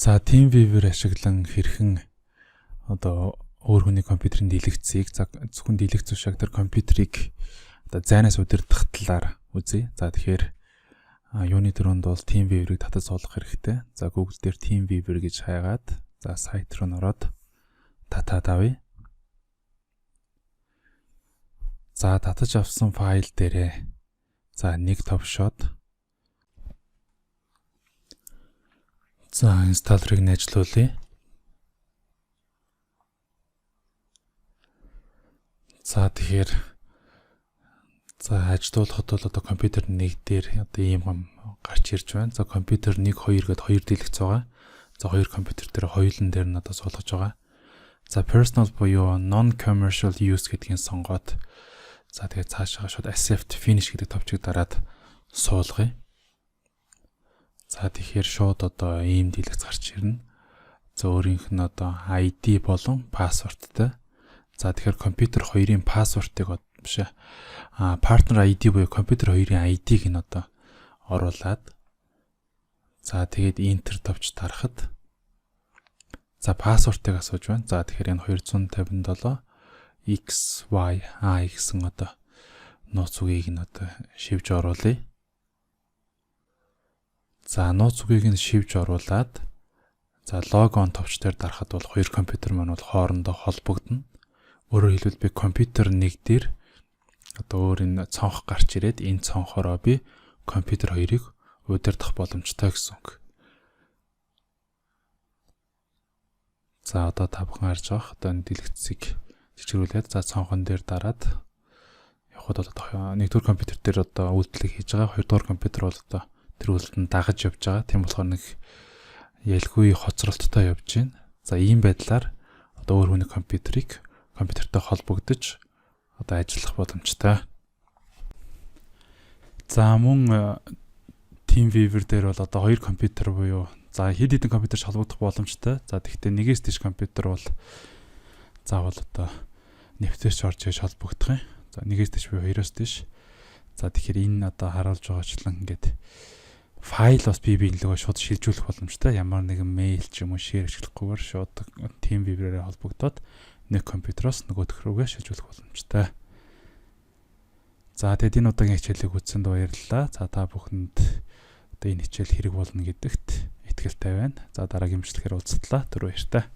За, TeamViewer ашиглан хэрхэн одоо өөр хүний компьютерийн дэлгэцийг, за, зөвхөн дэлгэц биш, тэр компьютерийг одоо зайнаас удирдах талаар үзье. За, тэгэхээр юуны түрүүнд бол TeamViewer-ыг татаж суулгах хэрэгтэй. За, Google дээр TeamViewer гэж хайгаад, за, сайт руу ороод татаад авъя. За, татаж авсан файл дээрээ, за, нэг товшоод, за, installer ыг нь ажиллуулъя. За, тэгэхээр, за, ажилуулахад бол одоо компьютер 1 дээр одоо ийм юм гарч ирж байна. За, компьютер 1 2 гэдээ хоёр дэлгэц байгаа. За, хоёр компьютер дээр хоёулан дээр нь одоо суулгаж байгаа. За, personal буюу non commercial use гэдгийг сонгоод, за, тэгээд цаашаа шууд accept finish гэдэг товчийг дараад суулгая. За, тэгэхээр шууд одоо ийм дэлгэц гарч ирнэ. За, өөрийнх нь одоо ID болон password тай. За, тэгэхээр компьютер 2-ын password ыг биш а partner ID буюу компьютер 2-ын ID-г нь одоо оруулаад, за, тэгээд enter товч дарахад, за, password ыг асууж байна. За, тэгэхээр энэ 257 X Y A гэсэн одоо нууц үгийг нь одоо шивж оруулъя. За, нууц үгийг нь шивж оруулаад, за, log on товч дээр дарахад бол хоёр компьютер маань бол хоорондоо холбогдоно. Өөрөөр хэлбэл, би компьютер 1 дээр одоо өөр энэ цонх гарч ирээд, энэ цонхороо би компьютер 2-ыг удирдах боломжтой гэсэн үг. За, одоо та бүхэн харж байгаа, одоо энэ дэлгэцийг жижигрүүлээд, за, цонхон дээр дараад явхад бол одоо нэгдүгээр компьютер дээр одоо үйлдэлийг хийж байгаа, хоёрдугаар компьютер бол одоо тэр үйлдэлд дагаж явж байгаа. Тийм болохоор нэг ялгүй хоцролттой явж байна. За, ийм байдлаар одоо өөр хүний компьютерыг компьютертэй холбогдож одоо ажиллах боломжтой. За, мөн TeamViewer дээр бол одоо хоёр компьютер буюу, за, хэд хэдэн компьютер холбогдох боломжтой. За, тэгэхдээ нэгээс дээш компьютер бол заавал одоо нэвтэрч орж иж холбогдох юм. За, нэгээс дээш буюу хоёроос дээш. За, тэгэхээр энэ одоо харуулж байгаачлан ингээд файл бас бие биенлэгөө шууд шилжүүлэх боломжтой. Ямар нэгэн мэйл ч юм уу share ашиглахгүйгээр шууд TeamViewer-ээр холбогдоод нэг компьютероос нөгөөх рүүгээ шилжүүлэх боломжтой. За, тэгэд энэ удаагийн хичээлийг үзсэнд баярлалаа. За, та бүхэнд одоо энэ хичээл хэрэг болно гэдэгт итгэлтэй байна. За, дараагийн бичлэгээр уулзтлаа. Түр баяртай.